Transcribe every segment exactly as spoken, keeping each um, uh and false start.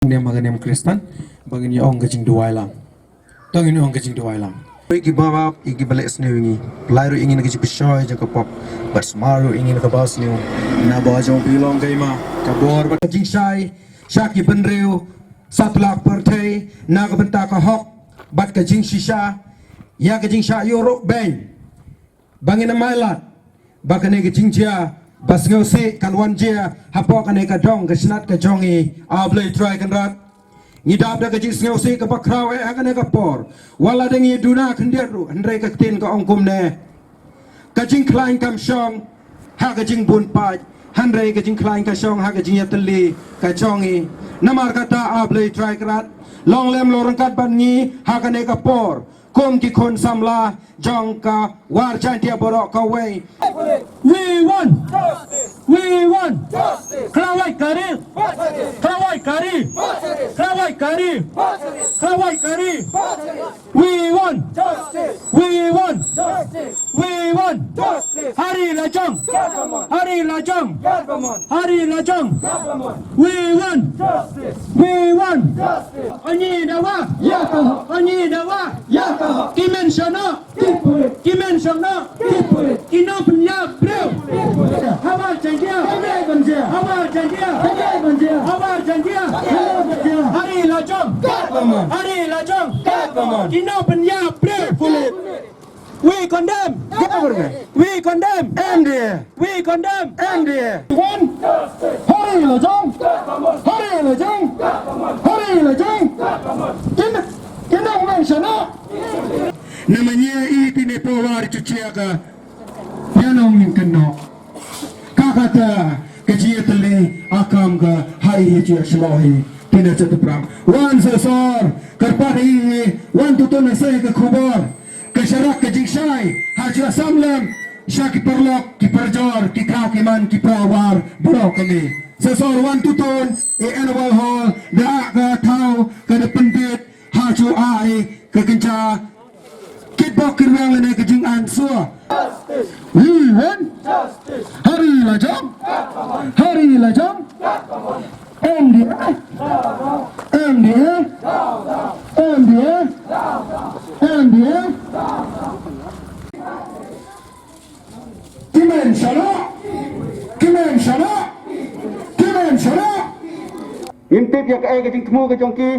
Niam ha ka niam Khristan, ba ngin ïa ong ka jingduwai lang. To ngin ong ka jingduwai lang. Ïa ki bap, ïa ki ba leh sniew ïa ngi. Pynlait ruh ïa ngi na ka jingpynshoi jong ka pop. Bad sumar ruh ïa ngi na ka ba sniew. Naba jong phi long ka hima ka bor bad ka jingshai sha ki bynriew satlak pyrthei na ka bynta ka hok bad ka jingshisha ïa ka jingshah ïuh ruh beiñ. Ba ngin ym ailad ba kane ka jingjia ba sngewsih kan wan jia hapoh kane ka dong ka shnat ka jong ngi, A Blei Trai Kynrad. Ngi dap da ka jingsngewsih kaba khraw eh ha kane ka por. Wat la dang ngi duna khyndiat ruh, hynrei ka ktien ka ong kumne: Ka jingkhlaiñ kam shong ha ka jingbun paid, hynrei ka jingkhlaiñ ka shong ha ka jingïatylli ka jong ngi. Namar kata, A Blei Trai Kynrad, long lem long ryngkat bad ngi ha kane ka por kum ki khun samla jong ka War Jaintia baroh kawei. We want. We want. Khlawai kari. Khlawai kari. Khlawai kari. Khlawai kari. We want. We want. We want. Hari Lajong. Hari Lajong. Hari Lajong. We want. We want. Oni dawa. Oni dawa. Ki men shano. Ki men shano. Ki nongpynïap briew. Hawa Jaintia. Hawa Jaintia. Hawa Jaintia. Hari Lajong. Hari Lajong. Ki nongpynïap briew. We condemn. Government. We condemn. M D A. We condemn. M D A. One. Hari Lajong. Hari Lajong. Hari Lajong. Kin, kin dang mention. Namanya i tine power cucia ka. Nyanong ning keno. Ka kata ka jia teli akam ka hai hi jia shlohi. Tine chatupram. Wan sosor. Karpar hi wan tutun na sai ka khubor. Ka sharak ka jingshai ha jua samlem sha ki paralok, ki parajor, ki kha ki man, ki para war baroh kane. Sosor wan tutun i Annual Hall da ka thaw ka da pyndit ha jua ai ka kynja. Kit bok kit weng lane ka jingansur. We want. Hari Lajong. Hari Lajong. M D A. M D A. M D A. M D A. Ki men shano. Ki men shano. Ki men shano. Ngim tip ïa kaei ka jingthmu ka jong ki.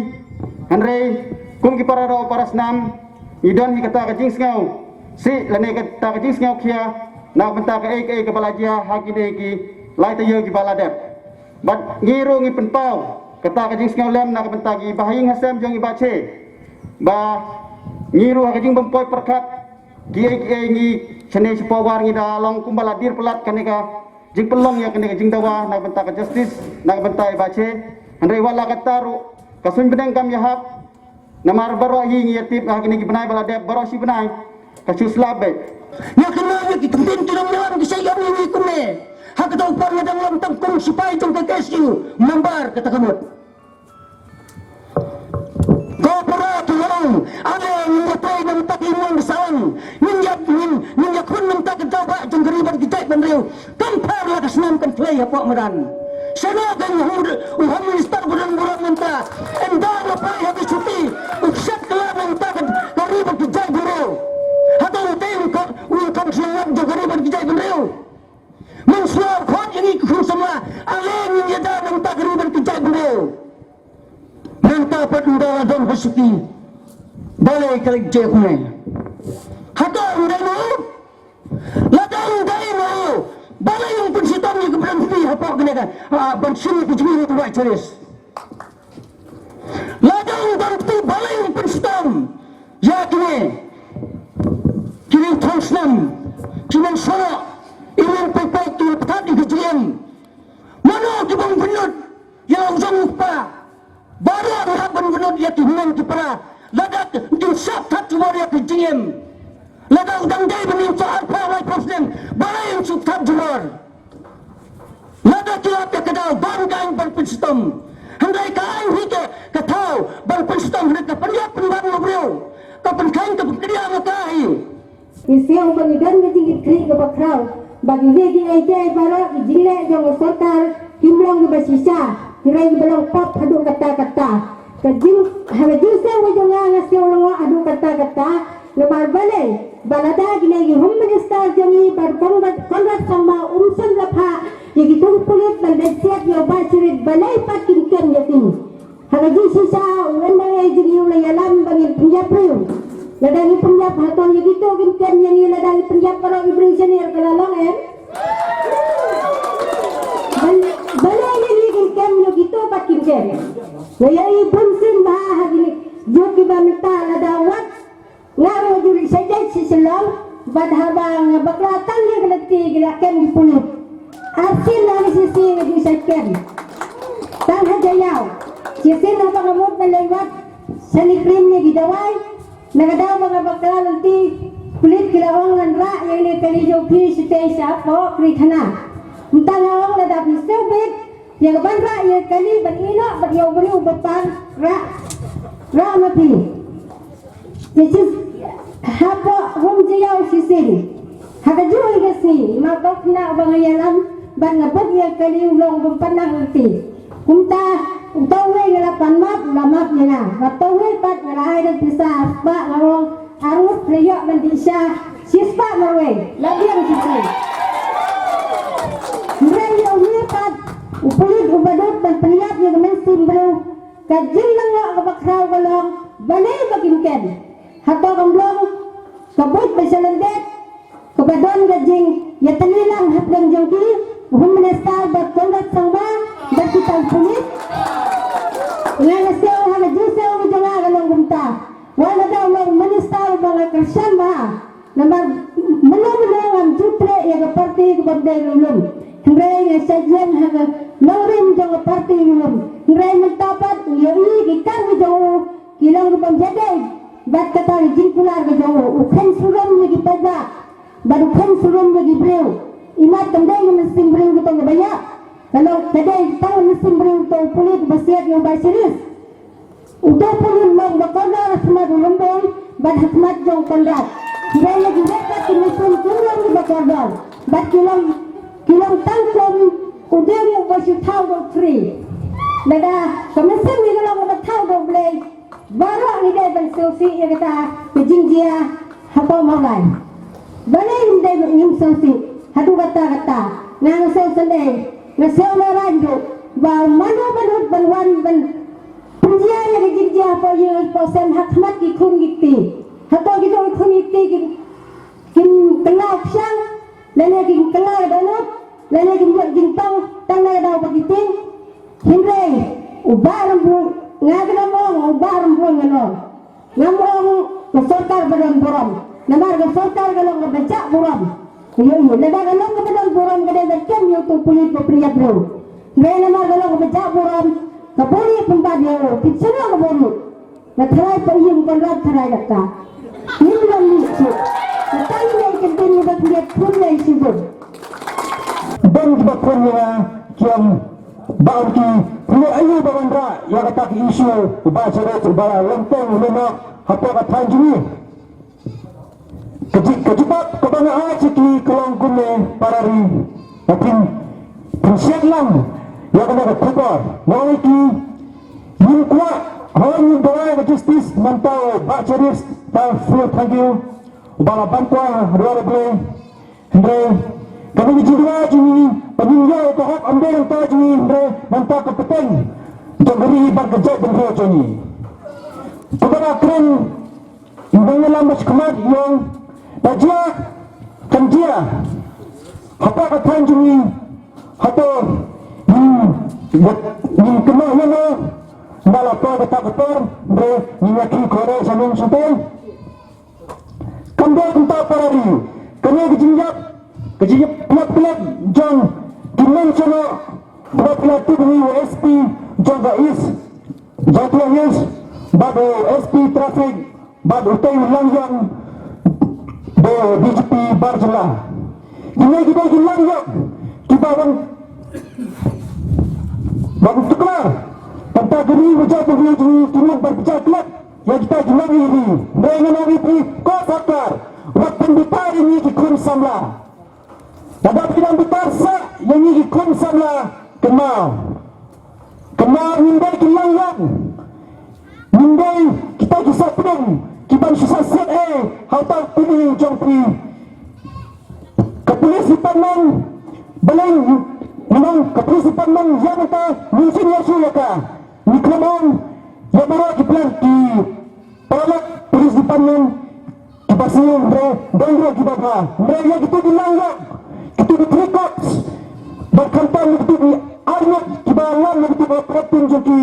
Hynrei kum ki para doh para snam, ngi don hi kata ka jingsngew sih lane kata ka jingsngew khia na bynta kaei kaei kaba la jia ha kine ki lai taïew kiba la dep. Bad ngi ruh ngi pynpaw kata ka jingsngew lem na ka bynta ki bahaïing hasem jong ngi ba che. Ba ngi ruh ha ka jingbym poi pyrkhat kiei kiei ngi shane shapoh war ngi da long kumba la dir palat kane ka jingpynlong ïa kane ka jingdawa na ka bynta ka justice na ka bynta i ba che. Hynrei wat la katta ruh ka suiñ bneng kam ïahap. Namar baroh hi ngi ïa tip ha kine ki bnai ba la dep baroh shi bnai ka shu slap beit. Ïa kane ïa ki kyntien ki nongïalam ki sa ïa ngi kumne. Ha kata u por nga dang long tang kum sipai jong ka K S U, member kata ka mut. Ko para ki long, ale ngin ïa trei na bynta ki imlang ki sahlang. Ngin ïa, ngin, ngin ïakhun na bynta ka daw ba jong ka ri bad ki jaitbynriew. Kam pher la ka snam kan plie hapoh madan. Shano kan u, u Home Minister ba don burom mynta. Ynda la plie ha ka shuti u kset kylla mynta ka, ka ri bad ki jaitbynriew. Hato u dei u kon, u control jong ka ri bad ki jaitbynriew. Mynshuwa u khot ïa ngi ki khun samla, ale ngin ïada mynta ka ri bad ki jaitbynriew. Mynta pat ynda la don ha shuti. Balei ka leit jia kumne? Hato ym dei ma u? Lada ym dei ma u, balei ym pynshitom ïa ka ban phi hapoh kane ka, ah, ban shim ïa ka jingim u Bah Chris? Lada ym don kti balei ym pynshitom ïa kine ki nongthongsnam, ki nongshonok, i nongpeit peit ki nongpynkhat ïa ka jingim. Mano kiba ym pynlut ïa la u jong u kpa? Baroh ngi hap ban pynlut ïa ki hynmen ki para. Lada kin sngewthuh jubor ïa ka jingim. Lada u dang dei ban im sa arphew laiphew snem, balei ym sngewthuh jubor? Lada ki la peit ka daw ban ka aiñ ban pynshitom. Hynrei ka aiñ hi ka, ka thaw ban pynshitom, hynrei ka pynïap pynban u briew, ka pynkheiñ ka pynkynriah ma ka hi. Ngi sngew ba ngi don ka jingkitkhlieh kaba khraw ba kiwei kiei kiei baroh ki jingleh jong ka sorkar kim long kiba shisha. Hynrei ba long pop haduh katta katta. Ka jing, ha ka jingsngew jong nga nga sngew lyngngoh haduh katta katta. Namar balei ba lada kine ki Home Minister jong ngi bad Conrad, Conrad Sangma um shym la phah ïa kito ki pulit ban leit siat ïa u Bah Sharif, balei pat kim kem ïa ki. Ha ka jingshisha u MLA jong ngi u la ïalam ba ngin pynïap briew. Lada ngi pynïap hato ïa kito kim kem ïa ngi, lada ngi pynïap baroh ki briew shane ka la long em? Bal-, balei ïa ngi kim kem ïa kito pat kim kem? Nga ïohi bunsien bha ha kine ki juk kiba mynta lada wat nga ruh ju leit sha jait sha Shillong bad haba nga bakla tang ïa ka lynti ki la kem ki pulit. Arsien na ka shisien nga ju shait kem. Tang ha Jaïaw. Shisien haba nga mut ban leit wad shane krim ïa ki dawai. Na ka daw ba nga bakla lynti, pulit ki la ong ngan rah ïa kane ka kali jong phi shatei shapoh kri thana. Mynta nga ong lada phi sngewbit ïa ka ban rah ïa ka kali ban ïehnoh bad ïa u briew uba pan, rah, rah ma phi. Which is hapoh Umjaiaw shisien. Ha kajuh hi ka sngi, ma u khynnah uba nga ïalam bad nga bud ïa ka kali u long bym pat nang lynti. Kumta uta uwei nga la pan map, u la map ïa nga. Bad uta uwei pat nga la ai da pisa arspah, nga ong arngut la ïoh ban dih sha shispah marwei. La biang shisien. Hynrei ïa une pat u pulit uba dut ban pynïap ïa ka mynsiem briew. Ka jinglyngngoh kaba khraw ka long, balei ba kim kem? Hato kam long ka buit ba sha lyndet kaba don ka jingïatylli lang hapdeng jong ki, Home Minister bad Conrad Sangma bad kita ki pulit? Nga nga sngew ha ka jingsngew jong nga ka long kumta. Wat lada u long Minister uba nga kyrshan bha. Namar mynno mynno ngam ju treh ïa ka party kaba dei ruh lum. Hynrei nga shait ïeng ha ka nongrim jong ka party ruh lum. Hynrei mynta pat ngi ïohi ki kam ki jong u ki long ki bym ïadei bad kata ka jingkular ka jong u. U kheiñ surum ïa ki paidbah bad u kheiñ surum ïa ki briew. Imat kam dei ka mynsiem briew katto kaba ïap. Ka long ka dei tang ka mynsiem briew uto u pulit uba siat ïa u Bah Sharif. Uto u pulit u long ba kordor ha khmat u Lymboi bad ha khmat jong Conrad. Hynrei ïa ki wei pat ki mynsiem kim long kiba kordor bad ki long, ki long tang kum u dieng uba shu thaw doh free. Lada ka mynsiem ngi ka long kaba thaw doh Blei, baroh ngi dei ban sngewsih ïa kata ka jingjia hapoh Mawlai. Balei ngim dei, ngim sngewsih haduh katta katta? Nga nga sngewsih, nga sngewsih naduh ba mano mano ban wan ban pynjia ïa ka jingjia hapoh ïing hapoh sem ha khmat ki khun ki kti. Hato kito ki khun ki kti kim, kim kylla pyrshang, lane kim kylla dohnud, lane kim ïoh jingtong tang na ka daw ba ki tieng? Hynrei u Bah Rymbui, nga kynmaw u Bah Rymbui, nga ong, ngam ong ka sorkar ba don burom, namar ka sorkar ka long kaba jah burom. Ïoh ïoh, lada ka long kaba don burom ka dei ban kem ïa uto u pulit ba pynïap briew. Hynrei namar ka long kaba jah burom, ka buri pynbat ïa u. Ki sngewbha ka buri. Nga tharai pa ïing Conrad tharai da ka. Ngim long mih shuh. Ka tang ïa ka ktien ba khyndiat khun ïa i shibun. Ban kiba khun ïa nga ki ong ba ki khun ïa aïu ba wanrah ïa kata ka issue u Bah Sharif uba la long teng u lyngngoh hapoh ka thaiñ jong ngi. Ka ji-, ka jubab kaba nga ai sha ki ka long kumne para ri. Nga pyn, pynshit lang ïa kane ka khubor. Nga ong ïa ki, ngim kwah, hooid ngim dawa ïa ka justice, mynta u Bah Sharif, thank you, thank you. Uba la ban kwah ha duwar U Blei. Hynrei kane ka jingdawa jong ngi ba ngin ïoh ïa ka hok, ym dei nangta jong ngi, hynrei nangta ka pateng jong ka ri bad ka jaitbynriew jong ngi. Kaba nga kren, ngi dang ïalam ba shakhmat ïa u, ba jia, kan jia hapoh ka thaiñ jong ngi. Hato ngin, ngin kynnoh ïa u, ba la poi kata ka por, hynrei ngin ïa kynnoh ïa u sha nong shatei. Kam dei kumta para ri. Kane ka jingïap, ka jingïap pynïap pynïap jong ki nongshong shnong, kaba pynïap tip ïa u S P jong ka East Jaintia Hills bad u S P Traffic bad utei u Langïong, u D G P bar jylla. Kine ki dei ki langïong kiba wan, wan tuklar. Tang ba ki ri ba jait bynriew jong ngi kin ïoh ban pynjah klet ïa kita ki nongïalam ri. Hynrei ngan ong ïa phi ko sorkar, wat pynbitar ïa ngi ki khun samla. Lada phi dang bitar sah ïa ngi ki khun samla, kynmaw, Namar ngim dei ki langlang, ngim dei kita ki sopdong ki ban shu sah siat eh ha uta u pynïaid jong phi. Ka police department, balei ngi ong ka police department, ïa kata ngi shu ïa shu ïa ka. Ngi khlem ong ïa baroh ki plan ki paralok police department kiba sniew, hynrei don ruh kiba bha. Hynrei ïa kito ki langlang, kito ki three cops, bad khamtam ïa kito ki arngut kiba wan na kito ki operative jong ki